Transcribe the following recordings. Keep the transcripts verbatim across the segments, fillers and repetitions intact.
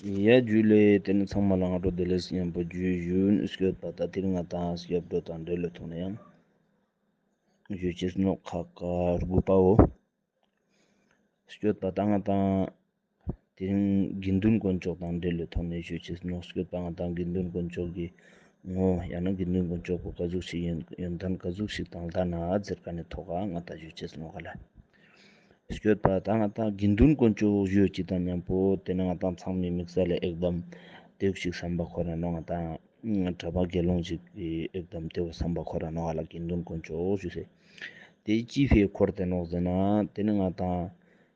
ཡ་ཇུ་ལེ། ཏེ་ནེ་ཚང་མ་ལ་སྔ་དྲོ་བདེ་ལེགས་ཉམ་པོ་ཇུ་ཞུ་ཡིན། སྐྱོད་པ་ད་ཏེ་རིང་ང་ཏང་སྐྱབས་འགྲོ་དང་འབྲེལ་ལོ་ཐོག་ནེ་ཡང་ཞུ་ཅེས་ནོག་ཁག་དགུ་པའོ། སྐྱོད་པ་ད་ང་ཏང་ཏེ་རིང་དགེ་འདུན་དཀོན་མཆོག་དང་འབྲེལ་ལོ་ཐོག་ནེ་ཞུ་ཅེས་ནོག། སྐྱོད་པ་ང་ཏང་དགེ་འདུན་དཀོན་མཆོག་གི་ངོ་བོ་ཡང་ན་དགེ་འདུན་དཀོན་མཆོག་པོ་ཀ་ཟུག་ཞིག་ཡོན་ཏན་ཀ་ཟུག་ཞིག་དང་ལྡན་ན་ཟེར་ཁན་ནི་ཐོག་ག་ང་ཏང་ཞུ་ཅེས་ནོག་ག་ལ། སྐྱོད་པ་ད་ང་ཏང་དགེ་འདུན་དཀོན་མཆོག་ཞུ་ཅེས་དང་ཉམ་པོ་ཏེ་ནེ་ང་ཏང་ཚང་མའི་དམིགས་བསལ་ལ་ཨེག་དམ་ཏེ་ཞིག་བསམ་པ་འཁོར་ར་ནོག། ང་ཏང་གྲྭ་པ་དགེ་སློང་ཞིག་གི་ཨེག་དམ་ཏེ་བོ་བསམ་པ་འཁོར་ར་ནོག་ག་ལ། དགེ་འདུན་དཀོན་མཆོག་ཞུ་སེ་ཏེ་ཅི་ཕི་འཁོར་ཏེ་ནོག་ཟེར་ན་ཏེ་ནེ་ང་ཏང་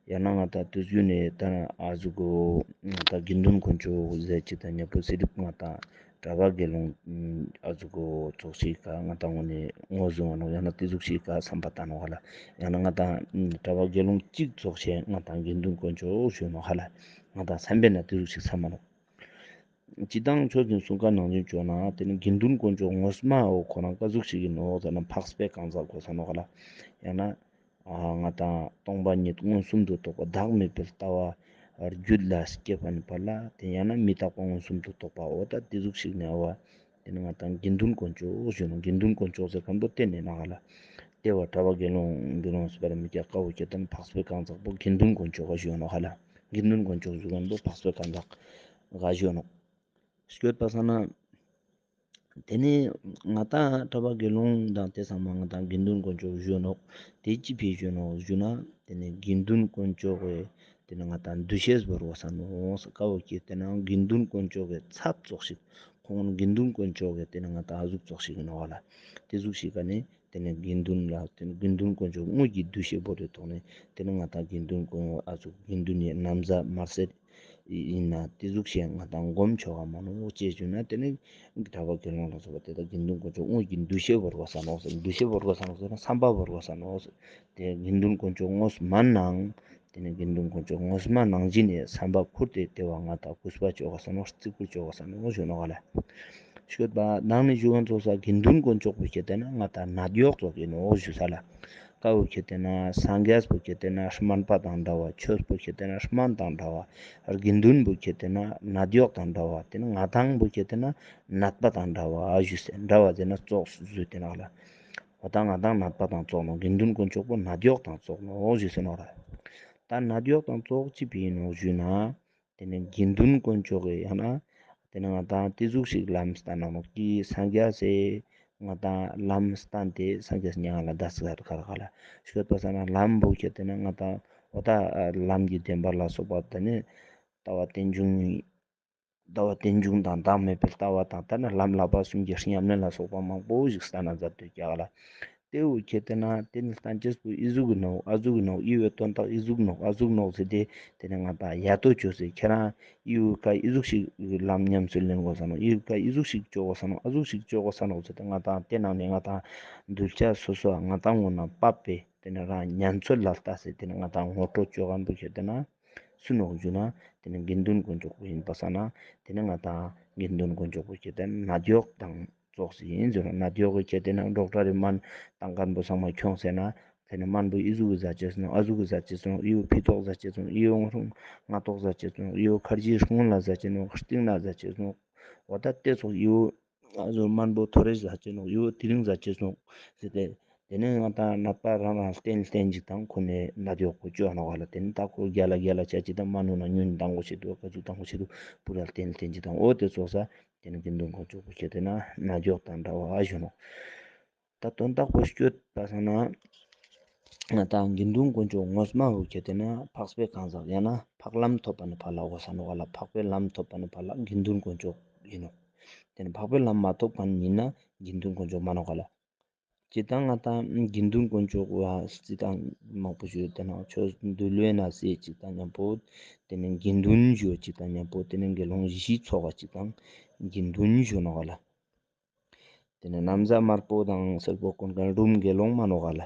ཡང་ན་ང་ཏང་ཏེ་ཟུག་ནེ་ད་ཨ་ཟུག་གོ་ང་ཏང་དགེ་འདུན་དཀོན་མཆོག་ཟེར་ཅེས་དང་ཉམ་པོ་སི་རིབ་ང་ཏང་གྲྭ་པ་དགེ་སློང་ཨ་ཟུག་གོ་ཙོགས་ཤིག་ག་ང་ཏང་ངོ་ནེ་ངོ་ཟུང་བ་ནོག། ཡང་ན་ཏེ་ཟུག་ཤིག་ག་བསམ་པ་བཏང་ནོག་ག་ལ། ཡང་ན་ང་ཏང་གྲྭ་པ་དགེ་སློང་གཅིག་ཙོགས་ཤིག་ང་ཏང་དགེ་འདུན་དཀོན་མཆོག་ཞུ་ནོག་ག་ལ། ང་ཏང་བསམ་པའི་ནང་ཏེ་ཟུག་ཤིག་བསམ་མ་ནོག། སྤྱིར་བཏང་ཆོས་ཀྱི་གསུང་ཁན་ནང་བཞིན་བྱུང་ན་ཏེ་ནེ་དགེ་འདུན་དཀོན་མཆོག་ངོ་མ་བོ་ཁོ་རང་ཀ་ཟུག་ཞིག་ཡིན་ནོག་ཟེར་ན་འཕགས་པའི་གང་ཟག་གོས་ས་ནོག་ག་ལ། ཡང་ན་ཨ་ང་ཏང་སྟོང་པ་ཉིད་མངོན་སུམ་དུ་རྟོགས་པ་བདག་མེད་པའི་ལྟ་བ་རྒྱུད་ལ་སྐྱེས་པ་ནི་བར་ལ་ཏེ་ཡང་ན་མི་རྟག་པ་མངོན་སུམ་དུ་རྟོགས་པ་འོ་ད་ཏེ་ཟུག་ཞིག་ནེ་བ་ཏེ་ནེ་ང་ཏང་དགེ་འདུན་དཀོན་མཆོག་ཞུ་ནོག། དགེ་འདུན་དཀོན་མཆོག་ཟེར་ཁན་པོ་ཏེ་ནེ་ནོག་ག་ལ། ཏེ་བ་གྲྭ་པ་དགེ་སློང་དགེ་སློང་ཟེར་བ་ར་མི་སྐྱ་ཀ་བོ་ཁྱེད་ཏེ་ན་འཕགས་པའི་གང་ཟག་པོ་དགེ་འདུན་དཀོན་མཆོག་ག་ཞུ་ནོག་ག་ལ། དགེ་འདུན་དཀོན་མཆོག་ཞུ་ཁན་པོ་འཕགས་པའི་གང་ཟག་ག་ཞུ་ནོག། སྐྱོད་པ་ས་ན། ཏེ་ནེ་ང་ཏང་གྲྭ་པ་དགེ་སློང་དང་ཏེ་ཚང་མ་ང་ཏང་དགེ་འདུན་དཀོན་མཆོག་ཞུ་ནོག། ཏེ་ཅི་ཕི་ཞུ་ནོག་ཞུ་ན་ཏེ་ནེ་དགེ་འདུན་དཀོན་མཆོག་གི་ཏེ་ནེ་ང་ཏང་འདུ་ཤེས་བོར་བ་ས་ནོག། ཀ་བོ་ཁྱེད་ཏེ་ན་དགེ་འདུན་དཀོན་མཆོག་གི་ཚབ་ཙོགས་ཤིག་ཁོང་དགེ་འདུན་དཀོན་མཆོག་གི་ཏེ་ནེ་ང་ཏང་ཨ་ཟུག་ཙོགས་ཤིག་ནོག་ག་ལ། ཏེ་ཟུག་ཤིག་ག་ནེ་ཏེ་ནེ་དགེ་འདུན་ལ་ཏེ་ནེ་དགེ་འདུན་དཀོན་མཆོག་དངོས་ཀྱི་འདུ་ཤེས་བོར་ཏེ་ཐོག་ནེ་ཏེ་ནེ་ང་ཏང་དགེ་འདུན་དཀོན་ཨ་ཟུག་དགེ་འདུན་ནི་ན་བཟའ་དམར་སེར་ཡིན་ན་ཏེ་ཟུག་ཤིག་ང་ཏང་སྒོམ་ཆོག་ག་མ་ནོག་ཅེས་ཞུ་ན་ཏེ་ནེ་གྲྭ་པ་དགེ་སློང་ལ་སོགས་པ་ཏེ་ད་དགེ་འདུན་དཀོན་མཆོག་དངོས་ཀྱི་འདུ་ཤེས་བོར་བ་ས་ནོག་ཟེར། འདུ་ཤེས་བོར་བ་ས་ནོག་ཟེར་ན་བསམ་པ་བོར་བ་ས་ནོག་ཟེར། ཏེ་དགེ་འདུན་དཀོན་མཆོག་དངོས་མ་ནང་ཏེ་ནེ་དགེ་འདུན་དཀོན་མཆོག་དངོས་མ་ནང་བཞིན་ནི་བསམ་པ་ཁུར་ཏེ་ཏེ་བ་ང་ཏང་གུས་པ་ཆོག་ག་ས་ནོག་བརྩི་བཀུར་ཆོག་ག་ས་ནོག་ཞུ་ནོག་ག་ལ། ཤོད་པ་ནང་ནེ་ཞུ་བ་ཚོགས་ས་དགེ་འདུན་དཀོན་མཆོག་པོ་ཁྱེད་ཏེ་ན་ང་ཏང་ནད་གཡོག་ཙོགས་ཡིན་ནོག་ཞུ་ས་ལ། ཀ་བོ་ཁྱེད་ཏེ་ན་སངས་རྒྱས་པོ་ཁྱེད་ཏེ་ན་སྨན་པ་དང་འདྲ་བ། ཆོས་པོ་ཁྱེད་ཏེ་ན་སྨན་དང་འདྲ་བ། དགེ་འདུན་པོ་ཁྱེད་ཏེ་ན་ནད་གཡོག་དང་འདྲ་བ། ཏེ་ནེ་ང་ཏང་པོ་ཁྱེད་ཏེ་ན་ནད་པ་དང་འདྲ་བ་ཞུས་སེ་འདྲ་བ་ཟེར་ན་ཙོགས་ཞུས་ཏེ་ནོག་ལ། འོ་ད་ང་ཏང་ནད་པ་དང་ཙོགས་ནོག། དགེ་འདུན་དཀོན་མཆོག་པོ་ནད་གཡོག་དང་ཙོགས་ནོག་ཞུས་སེ་ནོག་ལ། ད་ནད་གཡོག་དང་ཙོགས་ཅི་ཕི་ཡིན་ནོག་ཞུས་ན། ཏེ་ནེ་དགེ་འདུན་དཀོན་མཆོག་གི་ཡང་ན་ཏེ་ནེ་ང་ཏང་ཏེ་ཟུག་ཤིག་ལམ་སྟན་ན་ནོག་གི་སངས་རྒྱས་སི་ང་ཏང་ལམ་སྟན་ཏེ་སངས་རྒྱས་མྱ་ངན་ལས་འདས་ཀ་ར་ཀ་ལ་ཤོད་པ་ས་ན་ལམ་པོ་ཁྱེད་ཏེ་ན་ང་ཏང་འོ་ད་ལམ་གྱི་བདེན་པ་ལ་སོགས་པ་ཏེ་ནེ་ལྟ་བ་རྟེན་འབྱུང་ལྟ་བ་རྟེན་འབྱུང་དང་བདག་མེད་པའི་ལྟ་བ་དང་ད་ནི་ལམ་བསླབ་པ་གསུམ་གྱི་ཉམས་ལེན་ལ་སོགས་པ་མང་པོ་ཞིག་སྟན་ན་མཛད་དུག་ཀྱག་ལ། ཏེ་བོ་ཁྱེད་ཏེ་ན་ཏེ་ནི་སྟན་ཅེས་པོ་ཨི་ཟུག་གི་ནོག་ཨ་ཟུག་གི་ནོག་ཨི་བོའི་དོན་དག་ཨི་ཟུག་ནོག་ཨ་ཟུག་ནོག་ཟེར་ཏེ་ཏེ་ནི་ང་ཏང་ཡ་ཏོ་ཅོས་སེ་ཁྱེད་རང་ཨི་བོའི་ཀ་ཨི་ཟུག་ཤིག་ལམ་ཉམས་སུ་ལེན་དགོས་ས་ནོག་ཨི་བོའི་ཀ་ཨི་ཟུག་ཤིག་ཅོ་དགོས་ས་ནོག་ཨ་ཟུག་ཤིག་ཅོ་དགོས་ས་ནོག་ཟེར་ཏེ་ང་ཏང་ཏེ་ནང་ནེ་ང་ཏང་གདུལ་བྱ་སོ་སོ་ང་ཏང་ངོ་ན་བབས་པས་ཏེ་ནི་རང་ཉན་ཚོད་ལ་ལྟ་སེ་ཏེ་ནི་ང་ཏང་ངོ་སྤྲོད་ཅོ་ཁན་པོ་ཁྱེད་ཏེ་ན། སུ་ནོག་ཞུ་ན་ཏེ་ནི་དགེ་འདུན་དཀོན་མཆོག་པོ་ཡིན་པ་ས་ན་ཏེ་ནི་ང་ཏང་དགེ་འདུན་དཀོན་མཆོག་པོ་ཁྱེད་ཏེ་ན་ནད་གཡོག་དང་ཙོགས་སེ་ཡིན་ཟེར་ན་ནད་གཡོག་གི་ཁྱེད་ཏེ་ན་ཌོག་ཊར་རི་སྨན་བཏང་ཁན་པོ་ཚང་མ་ཁྱོངས་སེ་ན་ཏེ་ནི་སྨན་པོ་ཨི་ཟུག་གི་ཟ་ཅེས་སོང་ཨ་ཟུག་གི་ཟ་ཅེས་སོང་ཨི་བོ་ཕི་ཏོག་ཟ་ཅེས་སོང་ཨི་བོ་སྔ་ཏོག་ཟ་ཅེས་སོང་ཨི་བོ་ཁར་ཇི་སྔོན་ལ་ཟ་ཅེས་སོང་སྟིང་ན་ཟ་ཅེས་སོང་འོ་ད་ཏེ་ཙོགས་ཨི་བོ། ཨ་ཟུག་སྨན་པོ་ཐོ་རེ་ཟ་ཅེས་ནོག་ཡོ་དེ་རིང་ཟ་ཅེས་ནོག་ཟེར་ཏེ། ཏེ་ནེ་ང་ཏང་ནད་པ་རང་རང་བསྟེན་བསྟེན་ཅིག་དང་ཁོ་ནེ་ནད་གཡོག་པོ་ཅོ་ནོག་ག་ལ། ཏེ་ནེ་ད་ཁོ་རྒྱལ་ལ་རྒྱལ་ལ་ཆ་ཅིག་དང་མ་ནུ་ན་ཉུན་དང་གོ་ཤེས་དུག་ཀ་ཟུག་དང་གོ་ཤེས་དུག་པུ་ར་བསྟེན་བསྟེན་ཅིག་དང་འོ་ཏེ་ཙོགས་ས་ཏེ་ནེ་དགེ་འདུན་དཀོན་མཆོག་པོ་ཁྱེད་ཏེ་ན་ནད་གཡོག་དང་འདྲ་བ་ཞུ་ནོག། ད་དོན་དག་པོ་སྐྱོད་པ་སང་ན་ང་ཏང་དགེ་འདུན་དཀོན་མཆོག་ངོ་མ་བོ་ཁྱེད་ཏེ་ན་འཕགས་པའི་གང་ཟག་ཡང་ན་འཕགས་ལམ་ཐོབ་པ་ནི་ཕ་ལ་འོ་ས་ནོག་ག་ལ། འཕགས་པའི་ལམ་ཐོབ་པ་ནི་ཕ་ལ་དགེ་འདུན་དཀོན་མཆོག་ཡིན་ནོག། ཏེ་ནེ་འཕགས་པའི་ལམ་མ་ཐོབ་ཁན་ཡིན་ན་དགེ་འདུན་དཀོན་མཆོག་མ་ནོག་ག་ལ། ཅི་ཏང་ང་ཏང་དགེ་འདུན་དཀོན་མཆོག་བ་ཅི་ཏང་མང་པོ་ཞུ་ཏེ་ན་ཆོས་འདུལ་བའི་ན་སེ་ཅི་ཏང་ཉམ་པོ་ཏེ་ནེ་དགེ་འདུན་ཞུ་ཅི་ཏང་ཉམ་པོ་ཏེ་ནེ་དགེ་སློང་བཞི་ཚོགས་པ་ཅི་ཏང་དགེ་འདུན་ཞུ་ནོག་ག་ལ། ཏེ་ནེ་ན་བཟའ་དམར་པོ་དང་སེར་པོ་གོན་ཁན་རུམ་དགེ་སློང་མ་ནོག་ག་ལ།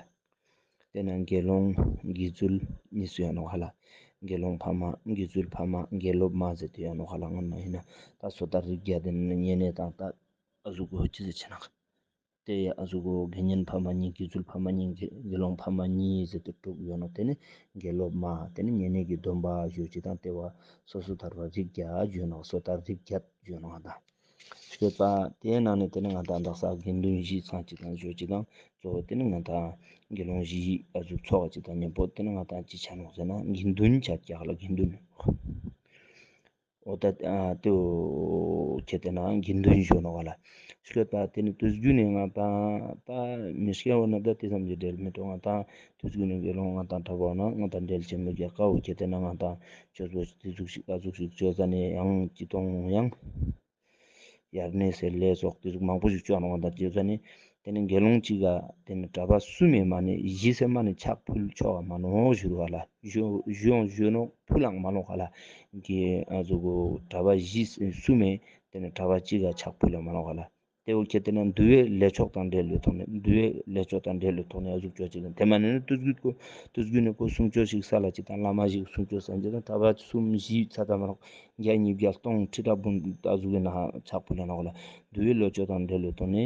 ཏེ་ནེ་དགེ་སློང་དགེ་ཚུལ་གཉིས་སུ་ཡོད་ནོག་ག་ལ། དགེ་སློང་ཕ་མ་དགེ་ཚུལ་ཕ་མ་དགེ་སློབ་མ་ཟེར་ཏེ་ཡོད་ནོག་ག་ལ། སྔོན་མ་ཡིན་ན་ད་སོ་ཐར་རིགས་བརྒྱད་དེ་ནེ་ཉེ་གནས་དང་ད་ཨ་ཟུག་གོ་ཅི་ཟེར་ཆེ་ནག། ཏེ་ཨ་ཟུག་གོ་དགེ་བསྙེན་ཕ་མ་གཉིས། དགེ་ཚུལ་ཕ་མ་གཉིས། དགེ་དགེ་སློང་ཕ་མ་གཉིས་ཟེར་ཏེ་དྲུག་ཡོད་ནོག། ཏེ་ནེ་དགེ་སློབ་མ། ཏེ་ནེ་བསྙེན་གནས་ཀྱི་སྡོམ་པ་ཞུ་ཅེས་དང་ཏེ་བོ་སོ་སོ་ཐར་པ་རིགས་བརྒྱད་ཡོད་ནོག། སོ་ཐར་རིགས་བརྒྱད་ཡོད་ནོག་ང་དང་། ཤོད་པ་ཏེའི་ནང་ནེ་ཏེ་ནེ་ང་དང་དག་ས་དགེ་འདུན་བཞི་ཚང་ཅིག་དང་ཞུ་ཅེས་དང་གཙོ་བོ་ཏེ་ནེ་ང་དང་དགེ་སློང་བཞི་ཨ་ཟུག་ཚོགས་ཅིག་དང་མཉམ་པོ་ཏེ་ནེ་ང་དང་ཅི་ཆ་ནོག་ཟེར་ན་དགེ་འདུན་ཆ་ཀྱག་ལ། དགེ་འདུན། འོ་ད་ཨ་ཏེ་བོ་ཁྱེར་ཏེ་ན་དགེ་འདུན་ཞུ་ནོག་ག་ལ། ཤོད་པ་ཏེ་ནེ་དུས་རྒྱུན་ནེ་ང་དང་ད་མི་སྐྱ་བོ་ན་ད་ཏེ་ཙམ་གྱི་འབྲེལ་མི་འདུག། ང་དང་དུས་རྒྱུན་ནེ་དགེ་སློང་ང་དང་གྲྭ་པ་ན་ང་དང་འབྲེལ་ཆེན་མོ་རྒྱག་ཀ་བོ་ཁྱེར་ཏེ་ན་ང་དང་ཆོས་པོ་ཏེ་ཟུག་ཞིག་ཨ་ཟུག་ཞིག་ཅོ་ཟ་ནེ་ཡང་ཅི་གཏོང་ཡང་ཡར་ནེ་ཟེར་ལས་སོགས་ཏེ་ཟུག་མང་པོ་ཞིག་ཅོ་ནོག། ང་དང་ཅོ་ཟ་ནེ་ཏེ་ནེ་དགེ་སློང་གཅིག་ག་ཏེ་ནེ་གྲྭ་པ་གསུམ་མེ་མ་ནེ་བཞི་སེ་མ་ནེ་ཕྱག་ཕུལ་ཆོག་ག་མ་ནོག་ཞུ་རུ་བ་ལ། ཞུ་ཞུ་ཡང་ཞུ་ནོག། ཕུལ་ལང་མ་ནོག་ག་ལ། གི་ཨ་ཟུག་གོ་གྲྭ་པ་བཞི་གསུམ་མེ་ཏེ་ནེ་གྲྭ་པ་གཅིག་ག་ཕྱག་ཕུལ་ལང་མ་ནོག་ག་ལ། ཏེ་བོ་ཁྱེར་ཏེ་ན་འདུལ་བའི་ལས་ཆོག་དང་འབྲེལ་བའི་ཐོག་ནེ་འདུལ་བའི་ལས་ཆོག་དང་འབྲེལ་བའི་ཐོག་ནེ་ཨ་ཟུག་ཅོ་ཅིག་ཏེ་མ་ནེ་ནི་དུས་རྒྱུན་ཁོ་དུས་རྒྱུན་ནེ་ཁོ་གསུང་ཆོས་ཤིག་ས་ལ་ཅིག་དང་བླ་མ་ཞིག་གསུང་ཆོས་ས་ཅིག་དང་གྲྭ་པ་གསུམ་བཞི་ཚ་ད་མ་ནོག། བརྒྱ་ཉིས་བརྒྱ་སྟོང་ཁྲི་ཕྲག་འབུམ་ཨ་ཟུག་གི་ནང་ཕྱག་ཕུལ་ལ་ནོག་ལ། འདུལ་བའི་ལས་ཆོག་དང་འབྲེལ་བའི་ཐོག་ནེ་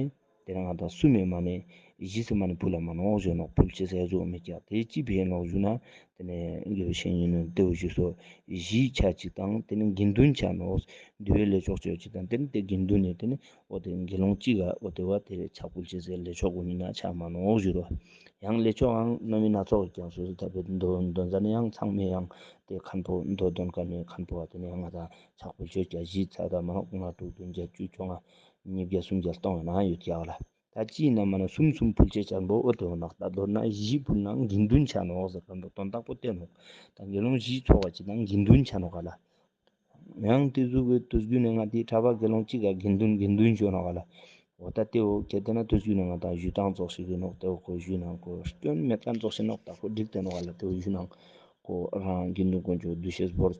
ཏེ་ནེ་ང་དང་གསུམ་མེ་མ་ནེ་བཞི་སེ་མ་ནེ་ཕུལ་ལ་མ་ནོག་ཞུ་ནོག། ཕུལ་ཅེས་ཟེར་ཟུག་མི་ཀྱག། ཏེ་ཅི་ཕི་ཨིན་ནོག་ཞུ་ན་ཏེ་ནེ་དགེ་བའི་བཤེས་གཉེན་ནི་ཏེ་བོ་ཞུས་སོ། བཞི་ཆ་ཅིག་དང་ཏེ་ནེ་དགེ་འདུན་ཆ་ནོག། འདུལ་བའི་ལས་ཆོག་ཅོ་ཅིག་དང་ཏེ་ནེ་ཏེ་དགེ་འདུན་ནི་ཏེ་ནེ་འོ་ཏེ་དགེ་སློང་གཅིག་ག་འོ་ཏེ་བ་ཏེ་རེ་ཕྱག་ཕུལ་ཅེས་ཟེར་ལས་ཆོག་གུན་ནི་ན་ཆ་མ་ནོག་ཞུ་རོ། ཡང་ལས་ཆོག་ཡང་སྣ་མིན་སྣ་ཚོགས་ཀྱང་སོ་སོ་ཐར་པའི་མདོ་འདོན་ཟ་ནེ་ཡང་ཚང་མེ་ཡང་ཏེ་མཁན་པོ་མདོ་འདོན་ཀ་ནེ་མཁན་པོ་བ་ཏེ་ནེ་ཡང་ང་དང་ཕྱག་ཕུལ་ཆོས་ཀྱང་བཞི་ཚ་ད་མ་ནོག། ལྔ་དྲུག་བདུན་བརྒྱད་ཅུ་བཅོ་ལྔ་ཉིས་བརྒྱ་སུམ་བརྒྱ་སྟོང་ཡོད་ན་ཡོད་ཀྱག་ལ། ད་ཅི་ཨིན་ན་མ་ན་གསུམ་གསུམ་ཕུལ་ཅེས་ཅན་པོ་འོ་ཏེ་འོ་ནོག། ད་མདོར་ན་བཞི་ཕུལ་ན་དགེ་འདུན་ཆ་ནོག་ཟེར་མཁན་པོ་དོན་དག་པོ་ཏེ་ནོག། ད་དགེ་སློང་བཞི་ཚོགས་པ་ཅིག་དང་དགེ་འདུན་ཆ་ནོག་ག་ལ། ཡང་ཏེ་ཟུག་གི་དུས་རྒྱུན་ནེ་ང་ཏེ་གྲྭ་པ་དགེ་སློང་གཅིག་ག་དགེ་འདུན་དགེ་འདུན་ཞུ་ནོག་ག་ལ། འོ་ད་ཏེ་བོ་ཁྱེར་ཏེ་ན་དུས་རྒྱུན་ནེ་ང་དང་ཞུ་སྟངས་ཙོགས་ཤིག་ཨིན་ནོག། ཏེ་བོ་ཁོ་ཞུ་ན་ཁོ་སྐྱོན་མེད་མཁན་ཙོགས་ཤིག་ནོག། ད་ཁོ་འགྲིག་སྟེ་ནོག་ག་ལ། ཏེ་བོ་ཞུ་ན་ཁོ་རང་དགེ་འདུན་དཀོན་མཆོག་འདུ་ཤེས་བོར་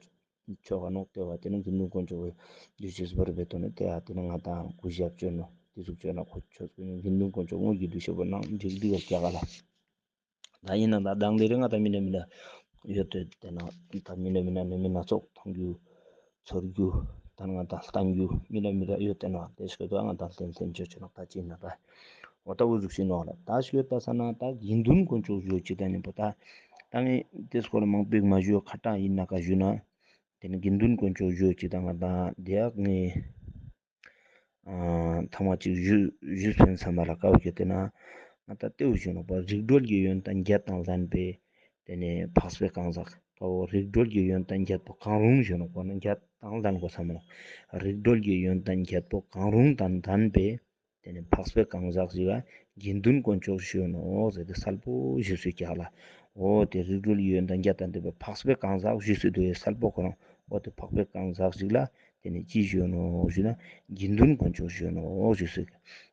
ཆོག་ག་ནོག། ཏེ་བ་ཏེ་ནེ་དགེ་འདུན་དཀོན་མཆོག་གི་འདུ་ཤེས་བོར་བའི་ཐོག་ནེ་ཏེ་ཨ་ཏེ་ནེ་ང་དང་གུས་ཞབས་ཅོ་ནོག། ཏེ་ཟུག་ཅོ་ན་ཁོ་ཆོས་དགེ་འདུན་དཀོན་མཆོག་དངོས་ཀྱི་འདུ་ཤེས་བོར་ན་འགྲིག་འགྲིག་ག་ཀྱག་ག་ལ། ད་ཨིན་ན་ད་དང་ལེ་རེ་ང་དང་མི་ན་མི་ན་ཡོད་ཏེ་ཏེ་ན་ད་མི་ན་མི་ན་ནི་མི་ན་ཚོགས་མཐོང་རྒྱུ་ཚོར་རྒྱུ་ད་ང་དང་ལྟ་རྒྱུ་མི་ན་མི་ན་ཡོད་ཏེ་ན་ཏེ་ཤོད་ད་ང་དང་ལྟན་ལྟན་ཅོ་ཅོ་ནོག། ད་ཅི་ཨིན་ན་ད་འོ་ད་འུ་ཟུག་ཤིག་ནོག་ལ། ད་ཤོད་ད་ས་ན་ད་དགེ་འདུན་དཀོན་མཆོག་ཞུ་ཅིག་ད་ཉམ་པོ་ད་ད་ངས་ཏེ་སྐོར་མང་པོ་མ་ཞུ་ཁ་ཏང་ཨིན་ན་ཀ་ཞུ་ན་ཏེ་ནེ་དགེ་འདུན་དཀོན་མཆོག་ཞུ་ཅིག་ད་ང་དང་དེ་ཡག་ངས་ཨ་ཐ་མ་ཅིག་ཞུ་ཞུ་སོན་ས་མ་ལ་ཀ་བོ་ཁྱེར་ཏེ་ན་ང་ད་ཏེ་བོ་ཞུ་ནོག་པ། རིག་གྲོལ་གྱི་ཡོན་ཏན་བརྒྱད་དང་ལྡན་པའི་ཏེ་ནེ་འཕགས་པའི་གང་ཟག་པ་བོ་རིག་གྲོལ་གྱི་ཡོན་ཏན་བརྒྱད་པོ་གང་རུང་ཞུ་ནོག་པ་ན་བརྒྱད་དང་ལྡན་དགོས་ས་མ་ནོག། རིག་གྲོལ་གྱི་ཡོན་ཏན་བརྒྱད་པོ་གང་རུང་དང་ལྡན་པའི་ཏེ་ནེ་འཕགས་པའི་གང་ཟག་ཞིག་ལ་དགེ་འདུན་དཀོན་མཆོག་ཞུ་ནོག་ཟེར་ཏེ་གསལ་པོ་ཞུ་སྲོལ་ཀྱག་ལ། འོ་ཏེ་རིག་གྲོལ་གྱི་ཡོན་ཏན་བརྒྱད་དང་ལྡན་པའི་འཕགས་པའི་གང་ཟག་ཞུ་སྲོལ་འདུག་གསལ་པོ་ཁོ་རང་། འོ་ཏེ་འཕགས་པའི་གང་ཟག་ཞིག་ལ་ཏེ་ནེ་ཅི་ཞུ་ནོག་ཞུ་ན་དགེ་འདུན་དཀོན་མཆོག་ཞུ་ནོག་ཞུ་སྲོལ།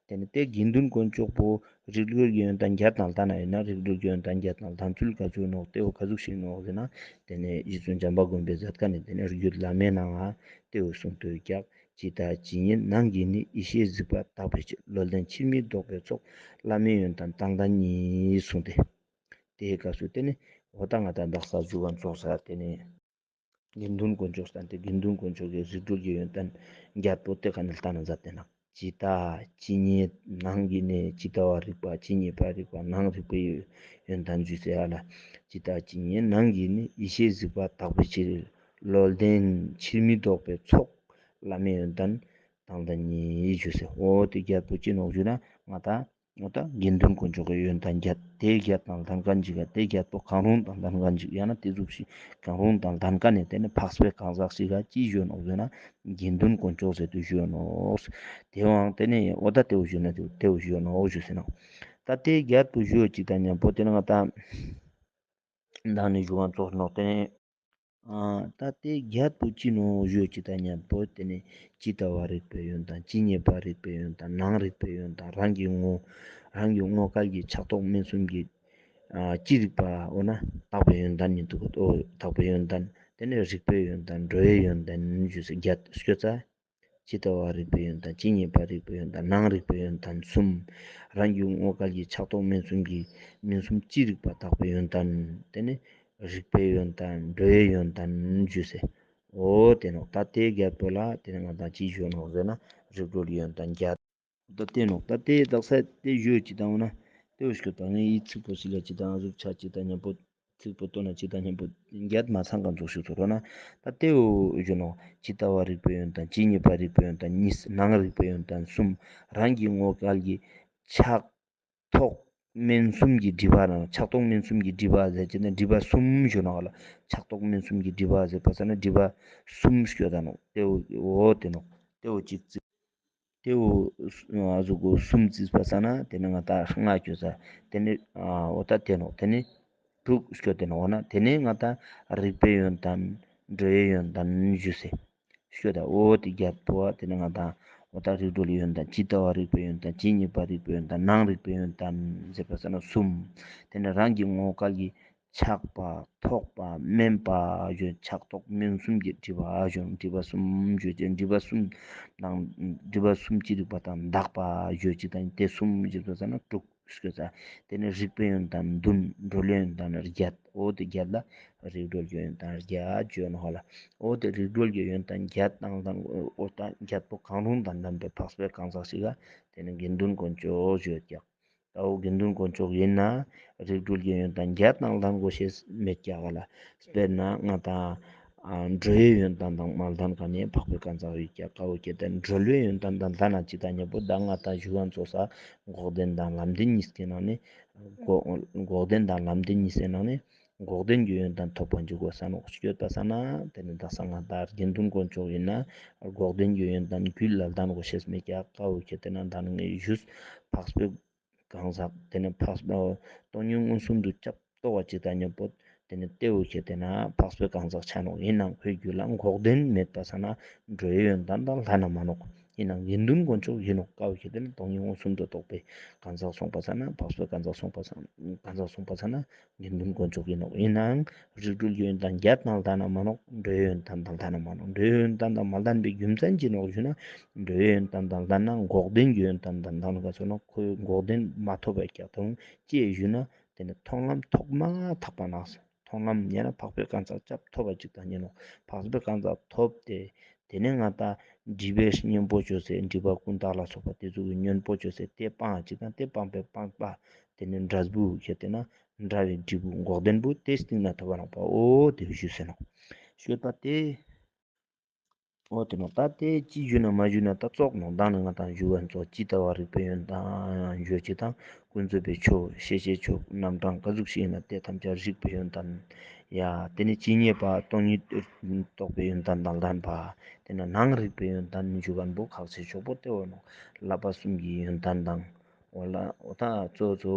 ཏེ་ནེ་ཏེ་དགེ་འདུན་དཀོན་མཆོག་པོ་རིག་གྲོལ་གྱི་ཡོན་ཏན་བརྒྱད་དང་ལྡན་ན་ཡོད་ན་རིག་གྲོལ་གྱི་ཡོན་ཏན་བརྒྱད་དང་ལྡན་ཚུལ་ག་ཟུག་ནོག་ཏེ་བོ་ག་ཟུག་ཤིག་ནོག་ཟེར་ན་ཏེ་ནེ་རྗེ་བཙུན་བྱམས་པ་མགོན་པོས་མཛད་ཁན་ནི་ཏེ་ནེ་རྒྱུད་བླ་མའི་ནང་ང་ཏེ་བོ་གསུངས་ཏེ་ཡོད་ཀྱག། ཇི་ལྟ་ཇི་སྙེད་ནང་གི་ནི། ཡེ་ཤེས་གཟིགས་པ་དག་པའི་ཕྱིར། བློ་ལྡན་ཕྱིར་མི་ལྡོག་པའི་ཚོགས། བླ་མེད་ཡོན་ཏན་དང་ལྡན་ཉིད་གསུངས་ཏེ། ཏེའི་སྐབས་སུ་ཏེ་ནེ་འོ་ད་ང་དང་དག་ས་ཞུ་བ་ཙོགས་ས་ཏེ་ནེ་དགེ་འདུན་དཀོན་མཆོག་སྟན་ཏེ་དགེ་འདུན་དཀོན་མཆོག་གི་རིག་གྲོལ་གྱི་ཡོན་ཏན་བརྒྱད་པོ་ཏེ་ཀ་ནེ་ལྟ་ན་མཛད་དེ་ན། ཇི་ལྟ་ཇི་སྙེད་ནང་གི་ནི། ཇི་ལྟ་བ་རིག་པ་ཇི་སྙེད་པ་རིག་པ་ནང་རིག་པའི་ཡོན་ཏན་ཞུས་སེ་ཡ་ལ། ཇི་ལྟ་ཇི་སྙེད་ནང་གི་ནི། ཡེ་ཤེས་གཟིགས་པ་དག་པའི་ཕྱིར། བློ་ལྡན་ཕྱིར་མི་ལྡོག་པའི་ཚོགས། བླ་མེད་ཡོན་ཏན་དང་ལྡན་ཉིད་ཞུས་སེ། འོ་ཏེ་བརྒྱད་པོ་ཅི་ནོག་ཞུ་ན་ང་དང་འོ་ད་དགེ་འདུན་དཀོན་མཆོག་གི་ཡོན་ཏན་བརྒྱད། ཏེ་བརྒྱད་དང་ལྡན་ཁན་ཅིག་ག་ཏེ་བརྒྱད་པོ་གང་རུང་དང་ལྡན་ཁན་ཅིག་ཡང་ན་ཏེ་ཟུག་ཤིག་གང་རུང་དང་ལྡན་ཁན་ནི་ཏེ་ནེ་འཕགས་པའི་གང་ཟག་ཞིག་ག་ཅི་ཞུ་ནོག་ཟེར་ན་དགེ་འདུན་དཀོན་མཆོག་ཟེར་ཏེ་ཞུ་ནོག། ཏེ་བོའང་ཏེ་ནེ་འོ་ད་ཏེ་བོ་ཞུ་ན་ཏེ་བོ་ཞུ་ནོག་ཞུ་སེ་ནོག། ད་ཏེ་བརྒྱད་པོ་ཞུ་ཅིག་དང་ཉམ་པོ་ཏེ་ནེ་ང་དང་མདང་ནེ་ཞུ་བ་ཙོགས་ནོག་ཏེ་ནེ། ཨ་ད་ཏེ་བརྒྱད་པོ་ཅི་ནོག་ཞུ་ཅིག་དང་ཉམ་པོ་ཏེ་ནེ་ཇི་ལྟ་བ་རིག་པའི་ཡོན་ཏན། ཇི་སྙེད་པ་རིག་པའི་ཡོན་ཏན། ནང་རིག་པའི་ཡོན་ཏན། རང་གི་ངོ་རང་གི་ངོ་སྐལ་གྱི་ཆགས་རྟོག་དམན་གསུམ་གྱི་ཨ་ཅི་རིག་པ་འོ་ན་དག་པའི་ཡོན་ཏན་ཉིད་དུ་འོ་དག་པའི་ཡོན་ཏན། ཏེ་ནེ་རིག་པའི་ཡོན་ཏན། འགྲོ་བའི་ཡོན་ཏན་ཞུས་སེ་བརྒྱད་ཤོད་ཚ། ཇི་ལྟ་བ་རིག་པའི་ཡོན་ཏན། ཇི་སྙེད་པ་རིག་པའི་ཡོན་ཏན། ནང་རིག་པའི་ཡོན་ཏན་གསུམ། རང་གི་ངོ་སྐལ་གྱི་ཆགས་རྟོག་དམན་གསུམ་གྱི་དམན་གསུམ་ཅི་རིག་པ་དག་པའི་ཡོན་ཏན། ཏེ་ནེ་རིག་པའི་ཡོན་ཏན། འགྲོ་བའི་ཡོན་ཏན་ཞུས་སེ། འོ་ཏེ་ནོག། ད་ཏེ་བརྒྱད་པོ་ལ་ཏེ་ནེ་ང་དང་ཅི་ཞུ་ནོག་ཟེར་ན་རིག་གྲོལ་ཡོན་ཏན་བརྒྱད། ད་ཏེ་ནོག། ད་ཏེ་དག་ས་ཏེ་ཞུ་ཅིག་དང་འོ་ན་ཏེ་བོ་ཞུ་ད་ངའི་ཚིག་པོ་སི་ལ་ཅིག་དང་ཨ་ཟུག་ཆ་ཅིག་དང་ཉམ་པོ་ཚིག་པོ་ཏོ་ན་ཅིག་དང་ཉམ་པོ་རྒྱད་མ་ཚང་གང་ཚོགས་ཤིག་ཚོར་བ་ན། ད་ཏེ་བོ་ཞུ་ནོག། ཇི་ལྟ་བ་རིག་པའི་ཡོན་ཏན། ཇི་སྙེད་པ་རིག་པའི་ཡོན་ཏན་གཉིས། སྣང་རིག་པའི་ཡོན་ཏན་གསུམ། རང་གི་ངོ་སྐལ་གྱི་ཆགས་ཐོགས་དམན་གསུམ་གྱི་སྒྲིབ་པ་ན། ཆགས་ཐོགས་དམན་གསུམ་གྱི་སྒྲིབ་པ་ཟེར་ཅེ་ན་སྒྲིབ་པ་གསུམ་ཞུ་ནོག་ལ། ཆགས་ཐོགས་དམན་གསུམ་གྱི་སྒྲིབ་པ་ཟེར་བ་ས་ན་སྒྲིབ་པ་གསུམ་སྐྱོད་ད་ནོག། ཏེ་བོ་འོ་ཏེ་ནོག། ཏེ་བོ་ཅིག་ཙི། ཏེ་བོ་ཨ་ཟུག་གོ་གསུམ་ཙིག་པ་ས་ན་ཏེ་ནེ་ང་ཏང་ལྔ་སྐྱོད་ས། ཏེ་ནེ་ཨ་འོ་ད་ཏེ་ནོག། ཏེ་ནེ་དྲུག་སྐྱོད་དེ་ནོག་འོ་ན། ཏེ་ནེ་ང་ཏང་རིག་པའི་ཡོན་ཏན་འགྲོ་བའི་ཡོན་ཏན་ཞུ་སེ་སྐྱོད་ད། འོ་ཏེ་རྒྱད་པོ་ཏེ་ནེ་ང་ཏང་འོ་ད་རིག་གྲོལ་ཡོན་ཏན། ཇི་ལྟ་བ་རིག་པའི་ཡོན་ཏན། ཇི་སྙེད་པ་རིག་པའི་ཡོན་ཏན། སྣང་རིག་པའི་ཡོན་ཏན་ཟེར་བ་ས་ན་གསུམ། ཏེ་ནེ་རང་གི་ངོ་སྐལ་གྱི་ཆགས་པ་ཐོགས་པ་དམན་པ་ཞུ། ཆགས་ཐོགས་དམན་གསུམ་གྱི་སྒྲིབ་པ་ཞུ། སྒྲིབ་པ་གསུམ་ཞུ་ཅེ་སྒྲིབ་པ་གསུམ་དང་སྒྲིབ་པ་གསུམ་ཅི་རིགས་པ་དང་དག་པ་ཞུ་ཅེ་དང་ཏེ་གསུམ་ཞུ་ཙ་ན་དྲུག་ཞུ་ཙ། ཏེ་ནེ་རིག་པའི་ཡོན་ཏན་བདུན། གྲོལ་བའི་ཡོན་ཏན་རྒྱད། འོ་ཏེ་རྒྱད་ལ་རིག་གྲོལ་གྱི་ཡོན་ཏན་རྒྱད་ཞུ་ནོག་ལ། འོ་ཏེ་རིག་གྲོལ་གྱི་ཡོན་ཏན་རྒྱད་དང་དང་འོ་ད་རྒྱད་པོ་གང་རུང་དང་ལྡན་པའི་འཕགས་པའི་གང་ཟག་ཞིག་ག་ཏེ་ནེ་དགེ་འདུན་དཀོན་མཆོག་ཞུ་ཀྱག། ད་འོ་དགེ་འདུན་དཀོན་མཆོག་ཡིན་ན་རིག་གྲོལ་གྱི་ཡོན་ཏན་རྒྱད་དང་ལྡན་དགོས་ཤེས་མེད་ཀྱག་ག་ལ། དཔེར་ན་ང་ཏང་ཨ་འགྲོ་བའི་ཡོན་ཏན་དང་མ་ལྡན་ཁན་ནི་འཕགས་པའི་གང་ཟག་ཡོད་ཀྱག། ཀ་བོ་ཁྱེར་ཏེ་གྲོལ་བའི་ཡོན་ཏན་དང་ལྡན་ན་ཅིག་དང་ཉམ་པོ་ད་ང་ཏང་ཞུ་ཁན་ཚོགས་ས་འགོག་བདེན་དང་ལམ་བདེན་གཉིས་ཀྱི་ནང་ནེ་འགོག་འགོག་བདེན་དང་ལམ་བདེན་གཉིས་སི་ནང་ནེ་འགོག་བདེན་གྱི་ཡོན་ཏན་ཐོབ་པ་འཇུག་དགོས་ས་ནོག། སྐྱོད་པ་ས་ན་ཏེ་ནེ་ད་ས་ང་ཏང་དགེ་འདུན་དཀོན་མཆོག་ཡིན་ན་འགོག་བདེན་གྱི་ཡོན་ཏན་རྒྱུད་ལ་ལྡན་དགོས་ཤེས་མེད་ཀྱག། ཀ་བོ་ཁྱེར་ཏེ་ན་ད་ངས་ཞུས་འཕགས་པའི་གང་ཟག་ཏེ་ནེ་འཕགས་པ་སྟོང་ཉིད་མངོན་སུམ་དུ་སྐྱབས་ཏོ་བ་ཅིག་དང་ཉམ་པོ་ཏེ་ནེ་ཏེ་བོ་ཁྱེར་ཏེ་ན་འཕགས་པའི་གང་ཟག་ཆ་ནོག། ཡིན་ནའང་ཁོའི་རྒྱུད་ལ་འགོག་བདེན་མེད་པ་ས་ན་འགྲོ་བའི་ཡོན་ཏན་དང་ལྡན་ན་མ་ནོག། ཡིན་ནའང་དགེ་འདུན་དཀོན་མཆོག་ཡིན་ནོག། ཀ་བོ་ཁྱེར་ཏེ་ན་སྟོང་ཉིད་མངོན་སུམ་དུ་རྟོགས་པའི་གང་ཟག་སོང་པ་ས་ན་འཕགས་པའི་གང་ཟག་སོང་པ་ས་ན་གང་ཟག་སོང་པ་ས་ན་དགེ་འདུན་དཀོན་མཆོག་ཡིན་ནོག། ཡིན་ནའང་རིག་གྲོལ་གྱི་ཡོན་ཏན་རྒྱད་དང་ལྡན་ན་མ་ནོག། འགྲོ་བའི་ཡོན་ཏན་དང་ལྡན་ན་མ་ནོག། འགྲོ་བའི་ཡོན་ཏན་དང་མ་ལྡན་པའི་རྒྱུ་མཚན་ཅི་ནོག་ཞུ་ན། འགྲོ་བའི་ཡོན་ཏན་དང་ལྡན་ན་འགོག་བདེན་གྱི་ཡོན་ཏན་དང་ལྡན་ག་ཚོད་ན་ཁོའི་འགོག་བདེན་མ་ཐོབ་པའི་ཀྱག་དང་ཅི་ཞུ་ན། ཏེ་ནེ་མཐོང་ལམ་ཐོག་མ་ཐག་པ་ནོག། མཐོང་ལམ་ཡང་ན་འཕགས་པའི་གང་ཟག་སྐྱབས་ཐོབ་པ་ཅིག་དང་ཉན་ནོག། འཕགས་པའི་གང་ཟག་ཐོབ་སྟེ་ཏེ་ནེ་ང་ཏང་སྒྲིབ་པའི་གཉེན་པོ་བཅོས་སེ་སྒྲིབ་པ་ཀུན་བཏགས་ལ་སོགས་པ་ཏེ་ཚོ་གི་གཉེན་པོ་བཅོས་སེ་ཏེ་སྤང་ཅིག་དང་ཏེ་སྤངས་པའི་སྤངས་པ་ཏེ་ནེ་འབྲས་བུ་ཁྱེར་ཏེ་ན་འབྲས་བུ་འགོག་བདེན་བུ་ཏེ་སྟིང་ནེ་ཐོབ་པ་ནོག་པ། འོ་ཏེ་ཞུས་སེ་ནོག། ཞུས་པ་ཏེ། འོ་ཏེ་ནོག། ད་ཏེ་ཅི་ཞུ་ན་མ་ཞུ་ན་ད་ཙོགས་ནོག། མདང་ནེ་ང་ཏང་ཞུ་བ་ཙོགས་ཇི་ལྟ་བ་རིག་པའི་ཡོན་ཏན་ཞུ་ཅེ་དང་ཀུན་རྫོབ་པའི་ཆོས་ཤེས་བྱའི་ཆོས་རྣམ་གྲངས་ཀ་ཟུག་ཞིག་ཡིན་ན་ཏེ་ཐམས་ཅད་རིག་པའི་ཡོན་ཏན་ཡ། ཏེ་ནེ་ཇི་སྙེད་པ་སྟོང་ཉིད་རྟོགས་པའི་ཡོན་ཏན་དང་ལྡན་པ། ཏེ་ནེ་སྣང་རིག་པའི་ཡོན་ཏན་ཞུ་ཁན་བོ་ཁག་ཆེ་ཤོས་པོ་ཏེ་བོ་ནོག། བསླབ་པ་གསུམ་གྱི་ཡོན་ཏན་དང་། འོ་ལ་འོ་ད་གཙོ་གཙོ་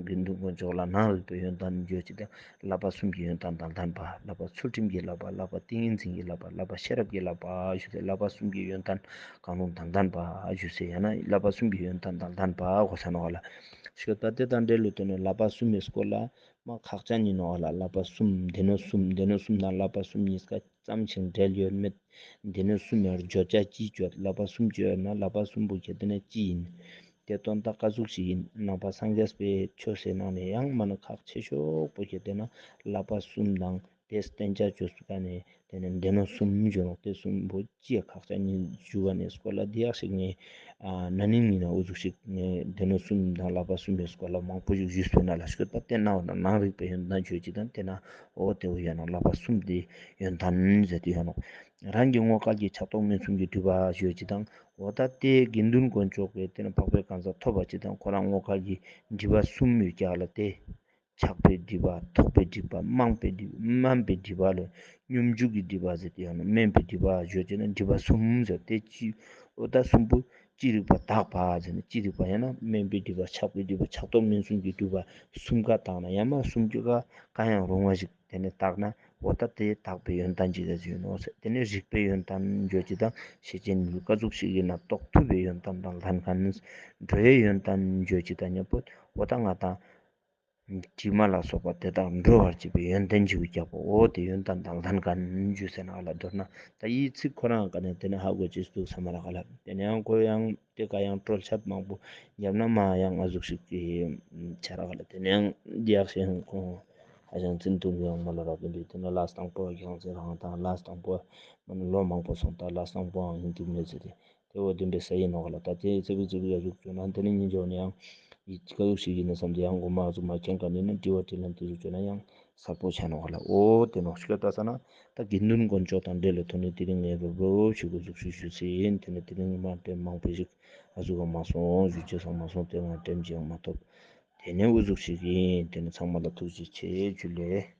དགེ་འདུན་དཀོན་མཆོག་ལ་སྣང་རིག་པའི་ཡོན་ཏན་ཡོད་ཅིག་དང་བསླབ་པ་གསུམ་གྱི་ཡོན་ཏན་དང་ལྡན་པ། བསླབ་པ་ཚུལ་ཁྲིམས་ཀྱི་བསླབ་པ། བསླབ་པ་ཏིང་ངེ་འཛིན་གྱི་བསླབ་པ། བསླབ་པ་ཤེས་རབ་ཀྱི་བསླབ་པ་ཞུ་སྟེ་བསླབ་པ་གསུམ་གྱི་ཡོན་ཏན་གང་རུང་དང་ལྡན་པ་ཞུ་སེ་ཡང་ན་བསླབ་པ་གསུམ་གྱི་ཡོན་ཏན་དང་ལྡན་པ་གོ་ས་ནོག་ལ། ཞུ་ད་ཏེ་དང་འབྲེལ་ལོ་ཏེ་ནེ་བསླབ་པ་གསུམ་མི་སྐོར་ལ་མ་ཁག་ཅན་ཡིན་ནོག་ལ། བསླབ་པ་གསུམ་སྡེ་སྣོད་གསུམ་སྡེ་སྣོད་གསུམ་དང་བསླབ་པ་གསུམ་གཉིས་ཀ་ཙམ་ཞིག་འབྲེལ་ཡོད་མེད། སྡེ་སྣོད་གསུམ་ཡར་བརྗོད་བྱ་ཅི་བརྗོད་བསླབ་པ་གསུམ་བརྗོད་ན་བསླབ་པ་གསུམ་པོ་ཁྱེར་ཏེ་ན་ཅི་ཡིན། ཏེ་དོན་དག་ཀ་ཟུག་ཞིག་ཡིན། ནང་པ་སངས་རྒྱས་པའི་ཆོས་སི་ནང་ནེ་ཡང་མ་ནེ་ཁག་ཆེ་ཤོས་པོ་ཁྱེར་ཏེ་ན་བསླབ་པ་གསུམ་དང་ཏེ་བསྟན་བྱ་བཅོས་སུ་ཀ་ནེ་ཏེ་ནེ་སྡེ་སྣོད་གསུམ་ཞུ་ནོག། ཏེ་གསུམ་པོ་ཅི་ཡ་ཁག་ཅན་ཡིན་ཞུ་བ་ནེ་སྐོར་ལ་འདི་ཡག་ཞིག་ནེ་ཨ་ན་ནིང་ཡིན་ན་འུ་ཟུག་ཞིག་ནེ་སྡེ་སྣོད་གསུམ་དང་བསླབ་པ་གསུམ་པའི་སྐོར་ལ་མང་པོ་ཞིག་ཞུས་པ་ན་ལ་ཞུ་ད་ཏེ་ནང་ན་སྣང་རིག་པའི་ཡོན་ཏན་ཞུ་ཅིག་དང་ཏེ་ན་འོ་ཏེ་བོ་ཡོད་ནོག། བསླབ་པ་གསུམ་ཏེ་ཡོན་ཏན་ཟེར་ཏེ་ཡོད་ནོག། རང་གི་ངོ་སྐལ་གྱི་ཆགས་ཐོགས་དམན་གསུམ་གྱི་སྒྲིབ་པ་ཞུ་ཅིག་དང་འོ་ད་ཏེ་དགེ་འདུན་དཀོན་མཆོག་གི་ཏེ་ནེ་འཕགས་པའི་གང་ཟག་ཐོབ་པ་ཅིག་དང་ཁོ་རང་ངོ་སྐལ་གྱི་སྒྲིབ་པ་གསུམ་ཡོད་ཀྱག་ལ་ཏེ། ཆགས་པའི་སྒྲིབ་པ། ཐོགས་པའི་སྒྲིབ་པ། དམན་པའི་སྒྲིབ་དམན་པའི་སྒྲིབ་པ་ལ་སྙོམས་འཇུག་གི་སྒྲིབ་པ་ཟེར་ཏེ་ཡང་ན་དམན་པའི་སྒྲིབ་པ་ཞུ་ཅེ་ན་སྒྲིབ་པ་གསུམ་ཟེར་ཏེ་ཅི། འོ་ད་གསུམ་པོ་ཅི་རིགས་པ་དག་པ་ཟེར་ན་ཅི་རིགས་པ་ཡང་ན་དམན་པའི་སྒྲིབ་པ་ཆགས་པའི་སྒྲིབ་པ་ཆགས་ཐོགས་དམན་གསུམ་གྱི་སྒྲིབ་པ་གསུམ་ཀ་དག་ན་ཡང་མ་གསུམ་ཀ་ག་ཡང་རུང་བ་ཞིག་ཏེ་ནེ་དག་ན་འོ་ད་ཏེ་དག་པའི་ཡོན་ཏན་ཅིག་ཟེར་ཞུ་ནོག་ཟེར། ཏེ་ནེ་རིག་པའི་ཡོན་ཏན་ཞུ་ཅིག་དང་ཤེས་བྱའི་ནུས་ཀ་ཟུག་ཞིག་ཡིན་ན་རྟོགས་ཐུབ་པའི་ཡོན་ཏན་དང་ལྡན་ཁན། འགྲོ་བའི་ཡོན་ཏན་ཞུ་ཅིག་དང་ཉམ་པོ་འོ་ད་ང་ཏང་དྲི་མ་ལ་སོགས་པ་དེ་དག་འགྲོ་བར་བྱེད་པའི་ཡོན་ཏན་ཞུ་ཀྱག་པོ་འོ་ཏེ་ཡོན་ཏན་དང་ལྡན་ཁན་ཞུ་ཟེར་ན་ཨ་ལ་མདོར་ན་ད་ཡི་ཚིག་ཁོ་རང་ཀ་ནེ་ཏེ་ནེ་ཧ་གོ་ཅེས་འདུག་ས་མ་རག་ལ། ཏེ་ནེ་ཡང་ཁོ་ཡང་ཏེ་ཀ་ཡང་དཀྲོལ་ཆད་མང་པོ་ཡབ་ན་མ་ཡང་ང་ཟུག་ཞིག་གི་ཆ་རག་ལ། ཏེ་ནེ་ཡང་རྒྱག་ཤེས་ཁོང་ཧ་ཅང་བཙུན་དུ་ཡང་མ་ལ་རག་གི་འདུག། ཏེ་ནེ་ལ་སྟངས་པོ་ཡང་ཟེར་རང་དང་ལ་སྟངས་པོ་མ་ནེ་ལོ་མང་པོ་སོང་ད་ལ་སྟངས་པོའང་ཡིན་དུ་མེད་ཟེར་ཏེ། ཏེ་བོ་དེན་པའི་ས་ཨིན་ནོག་ལེ། ད་ཏེ་ཙེ་བིག་ཙེ་བིག་ཡ་ཟུག་ཅོ་ན་ཏེ་ནེ་ཉིན་ཅོ་ནེ་ཡང་ཡི་ཀ་ཟུག་ཞིག་ཨིན་ན་སམ་སྟེ་ཡང་གོ་མ་ཟུག་མ་ཁྱེན་ཀ་ནེ་ན་དྲི་བ་དྲིས་ལན་ཏེ་ཟུག་ཅོ་ན་ཡང་གསལ་པོ་ཆ་ནོག་ལེ། འོ་ཏེ་ནོག་ཤིག་ག་ད་ས་ན་ད་དགེ་འདུན་དཀོན་མཆོག་དང་འབྲེལ་ལེ་ཐོག་ནེ་དེ་རིང་ངས་རོབ་རོབ་ཞིག་གོ་ཟུག་ཞུ་ཞུ་སེ་ཨིན། ཏེ་ནེ་དེ་རིང་མ་ཏེ་མང་པོ་ཞིག་ཨ་ཟུག་ག་མ་སོང་ཞུ་ཅེས་སང་མ་སོང་། ཏེ་ང་ཏེམ་ཅིག་ཡང་མ་ཐོབ། ཏེ་ནེ་འུ་ཟུག་ཞིག་ཨིན། ཏེ་ནེ་ཚང་མ་ལ་ཐུགས་རྗེ་ཆེ་ཇུ་ལེ།